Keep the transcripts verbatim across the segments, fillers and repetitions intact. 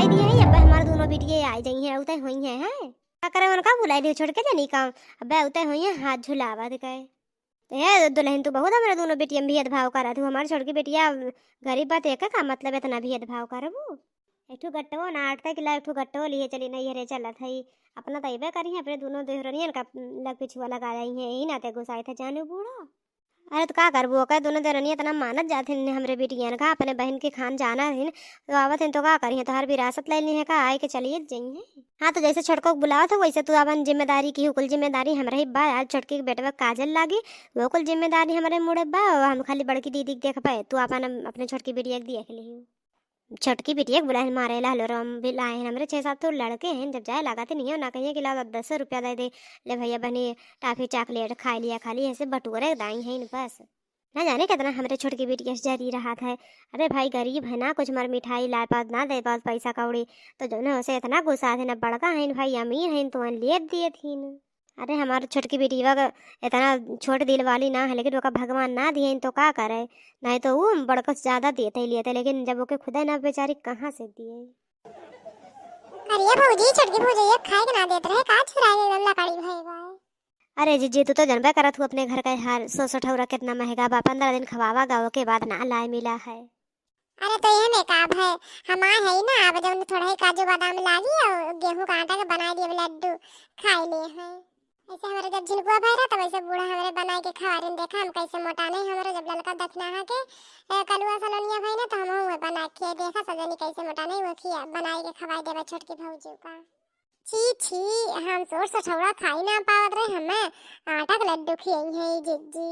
आई दिए हैं, अब हमार दोनों बिटिया आई जाई हैं, उतै होई हैं, हैं? का करे, उनका बुलाई दियो छोटके जनी का, अब उतै होई हैं हाथ झुलावा दे के। तो हे दुल्हन, तू बहुत हमरे दोनों बिटिया में भेदभाव करत हू। हमार छोटकी बिटिया गरीब बात, एके का मतलब इतना भेदभाव करबू? एक ठो गट्टवो ना आटता कि ला एक ठो गट्टवो लिए चली नैहरे चलत है। अपना तो अइबे करी है, अपने दोनों देहरनियन का लग पिछुआ लगा रही है, यही नाते गुस्साए थे जानू बूढ़ा। अरे तो का करबू, ओकर दोनों देहरनिया इतना मानत जात हैं हमरे बिटियन का, अपने बहन के खान जाना है तो आवत हैं तो का करी है, तोहार विरासत ले ली है का, आए के चलिए जाई है। हाँ, तो जैसे छोटको के बुलावत हो, वैसे तू अपन जिम्मेदारी की, कुल जिम्मेदारी हमरे ही बा। आज छोटकी के बेटवा काजल लागी, वो कुल जिम्मेदारी हमरे मुड़े बा, और हम खाली बड़की दीदी के देख पाए, तू अपन अपने छोटकी बिटिया के देख लिही। छोटकी बिटिया के बुलाए मारे ला हलो राम बिलाए हैं, हमरे छह सात तो लड़के हैं, जब जाए लागत नहीं है ना कहिए कि ला दस रुपया दे दे, ले भैया बनी टाफी चॉकलेट खाए लिया, खाली ऐसे बटोरे दाई हैं बस। ना जाने कितना हमरे छोटकी बिटिया से जरी रहत है। अरे भाई, गरीब है ना, कुछ मर मिठाई लाए पावत ना, दे पावत पैसा कौड़ी, तो जौन है उसे इतना गुस्सा थे ना, बड़का है भाई, अमीर है तो लिए दिए थी। अरे हमार छोटकी बिटिया का इतना छोट दिल वाली ना है, लेकिन ओका भगवान ना दिए तो का करे, नहीं तो वो बड़का से ज्यादा देते ही लेते, लेकिन जब ओके खुदा ना बेचारी कहाँ से दिए। अरे भौजी, छोटकी भौजी ये खाए के ना देत रहे, का छुरा के एकदम लकड़ी भई बा। अरे जीजी, तू तो जानबे करत हूँ अपने घर का हाल, सो सठौरा कितना महंगा बा, पन्द्रह दिन खवावा गा, ओके बाद ना लाए मिला है। अरे तो ये में का भय, हम आए है ना, अब जौन थोड़ा ही काजू बादाम लागी और गेहूं का आटा के बनाए दिए लड्डू खाए ले हैं। ऐसे हमारे जब झिनकुआ भय रहा, तब ऐसे बूढ़ा हमारे बनाए के खवा रहे, देखा हम कैसे मोटा नहीं, हमारे जब ललका दखना है के, ए, कलुआ सलोनिया भाई ना, तो हम हुए बना के देखा सजनी कैसे मोटा नहीं, वो खिया बनाए के खवाए देवे छोटकी भौजी का। छी, छी, हम सोर सठौरा खाई ना पावत रहे, हमें आटा के लड्डू खियाई है ई जिज्जी।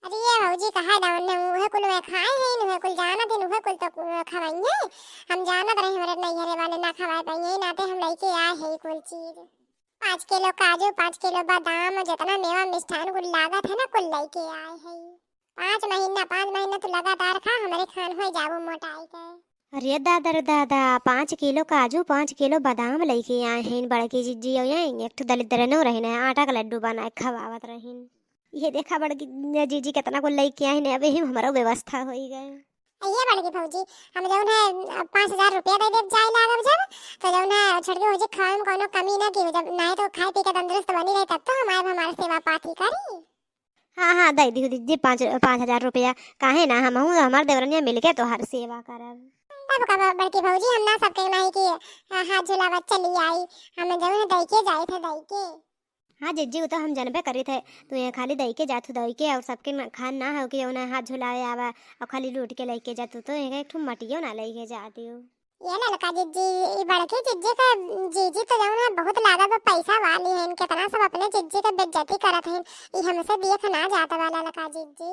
अरे ये भौजी कहा जावन ने, उहे कुल वे खाए हैं, उहे कुल जानत हैं, उहे कुल तो खवाई है। हम जानत रहे हमारे नैहरे वाले ना खवाए पाई है, नाते हम लेके आए हैं ई कुल चीज। पाँच किलो काजू, पाँच किलो बादाम, जितना मेवा मिष्ठान कुल लागत है ना, कुल लेके आए हैं। पाँच महीना, पाँच महीना तू लगातार खा, हमरे खान हो जाबो मोटाई के। अरे दादा रे दादा, पाँच किलो काजू, पाँच किलो बादाम लेके आए हैं बड़की जिज्जी। और ये एक ठो दलिद्रनो रहिन, आटा का लड्डू बनाए खवावत रहिन। ये देखा बड़की जिज्जी कितना कुल लेके आए हैं, अब यही हमारो व्यवस्था होई गए। ये बड़की भौजी, हम जौन है पाँच हजार रुपया दे देब जाए लागब जब, तो जौन है छोटकी भौजी खाए में कोनो कमी ना की, जब नहीं तो खाए पी के तंदुरुस्त बनी रही तब तो हम आए हमारे सेवा पाती करी। हाँ, हाँ, दे दिहु दीदी, पाँच, पाँच हजार रुपया। काहे ना, हमहू हमार देवरनिया मिलके तोहार सेवा करब। तब का ब-, बड़की भौजी, हम ना सबके नाई की, हाँ, हाथ झुलावत चली आई। हम जौन है दई के जाए थे, दई के। हाँ जिज्जी, वो तो हम जनबे करी थे, तू ये खाली दई के जात हो, दई के, और सबके न-, खान ना हो कि जौन है हाथ झुलावे आवा और खाली लूट के लेके जात हो, तो ये एक ठो मटियो ना लेके जाती हो। ये ललका जिज्जी, ई बड़की जिज्जी के जीजी तो जौन है बहुत लागत बा पैसा वाली है, इनके इतना सब अपने जिज्जी के बेइज्जती करत हैं, ई हमसे देख ना जात बा ललका जिज्जी।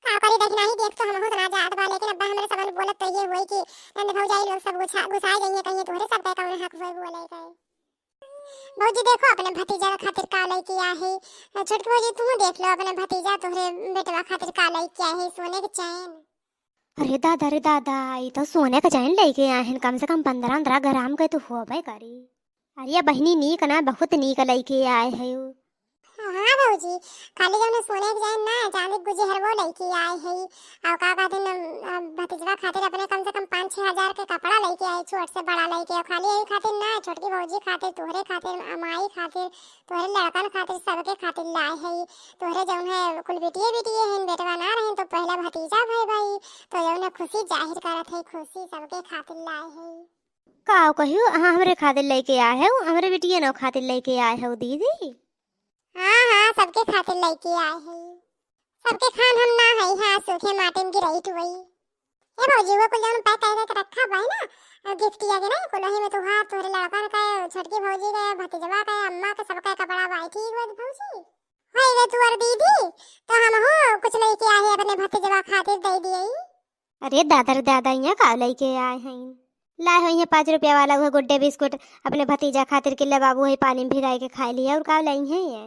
का करी, देख नहीं देख तो हम बहुत ना जात बा, लेकिन अब्बा हमरे सबन बोलत तो ये हुई कि नंद भौजाई लोग सब गुस्सा, गुस्सा जाइए कहीं तोहरे सब के कौन हक हुए बोले गए। भौजी देखो अपने भतीजा के खातिर का लेके आ है, छोटकी भौजी तू देख लो अपने भतीजा तोहरे बेटवा खातिर का लेके आ है, सोने के चैन। अरे दादा रे दादा, ई तो सोने का चैन लेके आए हैं, कम से कम पन्द्रह पन्द्रह ग्राम के तो होबे करी। अरे बहिनी, नीक ना, बहुत नीक लेके आए है उ। हाँ भौजी, खाली जौन सोने के चैन ना, चांदी के गुजहरवो लेके आए है। और का कहते न, अ, भतीजवा खातिर अपने कम से कम पाँच छह हजार के कपड़ा लेके आए, छोट से बड़ा लेके। और खाली यही खातिर ना, छोटकी भौजी खातिर, तोहरे खातिर, अमाई खातिर, तोहरे लड़कन खातिर, सबके खातिर लाए है। तोहरे जौन है कुल बिटिये बिटिये हैं, बेटवा ना रहे तो पहला भतीजा भाई भाई, तो जौन है खुशी जाहिर करत है, खुशी सबके खातिर लाए है। का कहियो, हाँ, हमरे खातिर लेके आए है, हमरे बिटिये ना खातिर लेके आए है दीदी। हाँ, हाँ, सबके खातिर लेके आए है। सबके खान हम ना है, हाँ, सूखे माटी में गिरई टुवई। ए भौजी, वो कुल जौन पैक करके रखा बा ना, गिफ्टिया के ना, कुल वही में तोहार, तोहरे लड़कन का, छोटकी भौजी का, भतीजवा का, अम्मा के, सबका कपड़ा बा, ठीक बा भौजी? होई रे तुअर दीदी, तो हमहू कुछ लेके आए हैं अपने भतीजवा खातिर दे दिए। अरे दादा रे दादा, यहाँ का लेके आए हैं? लाए होई हैं पाँच रुपया वाला वह गुड्डे बिस्कुट, अपने भतीजा खातिर के ले बाबू है पानी में भिगाई के खाए लिए, और का लाई हैं ये?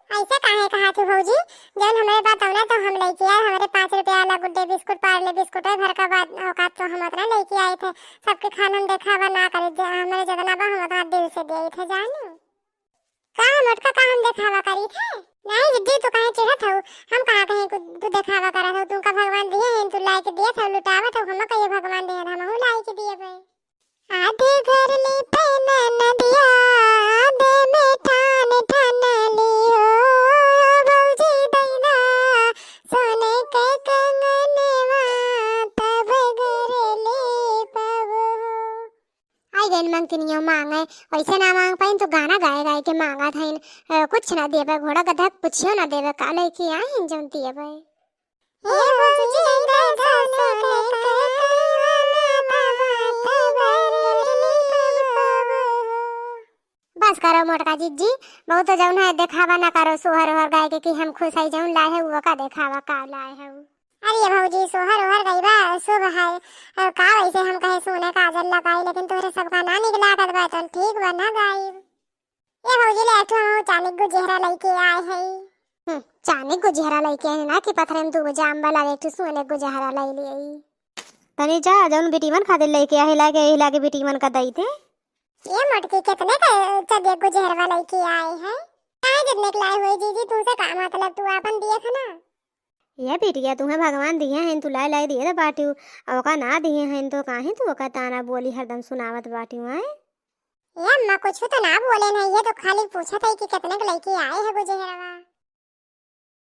ऐसे काहे कहा तू भौजी? जौन हमरे बात होना तो हम लेके आए, हमरे पाँच रुपया वाला गुड्डे बिस्कुट, पार्ले बिस्कुट है, घर का बात औकात तो हम उतना लेके आए थे। सबके खान हम देखावा ना करे, ज-, हमरे जितना बा हम उतना दिल से दिए थे जानू। का मोटका का हम देखावा करी थे? नहीं जिज्जी, तू काहे चिढ़त हऊ? हम कहा कहीं कुछ तू देखावा करत हऊ? तुमका भगवान दिए हैं, तू लाए के दिए थे, लुटावत हऊ, हम कहिए भगवान दिए हैं, हमहू लाए के दिए बे। हाँ, गइन मंगतिनियो मांगे, वैसे ना मांग पाइन तो गाना गाए गाए के मांगत हइन। अ, कुछ ना देबे, घोड़ा गधा के पुछियो ना देबे, का लइके आइन जौन दियबे। ए भौजी, गधा सोने के कई वाला बाबा, तब बस करो मोटका जिज्जी, बहुत जौन है देखावा ना करो सोहर ओहर गाय के कि हम खुश है जौन लाए है वो का देखावा का लाए है। अरे भौजी, सोहर ओहर गइबा शुभ है, अ, का वैसे हम कहे सोने काजल लगाई, लेकिन तोहरे सबका ना निक लागत बा, तो ठीक बा ना गाई। ए भौजी, ले एक ठो हम चानी के गुजेहरा लइके आए है। हम्म, चानी के गुजेहरा लइके आए ना कि पथरे में दू गो जाम वाला, एक ठो सोने के गुजेहरा लइ लिए। तनी जा, जौन बिटिमन खातिर लइके आए, लागे, लागे बिटिमन का दई दे। ये मोटकी, कितने का चलिए गुजेहरवा लइके आए हैं? काहे जितने के लाए हुए जीजी, तुमसे का मतलब, तू आपन दिए था ना। ये बिटिया, तुहे भगवान दिए हैं, तू लाई लाई दिए तो बाटियो, और ओका ना दिए हैं तो काहे तू ओका ताना बोली हरदम सुनावत बाटियो, हैं? ए अम्मा, कुछ तो ना बोले नहीं, ये तो खाली पूछत है कि कितने के लइके आए है गुजेहरवा।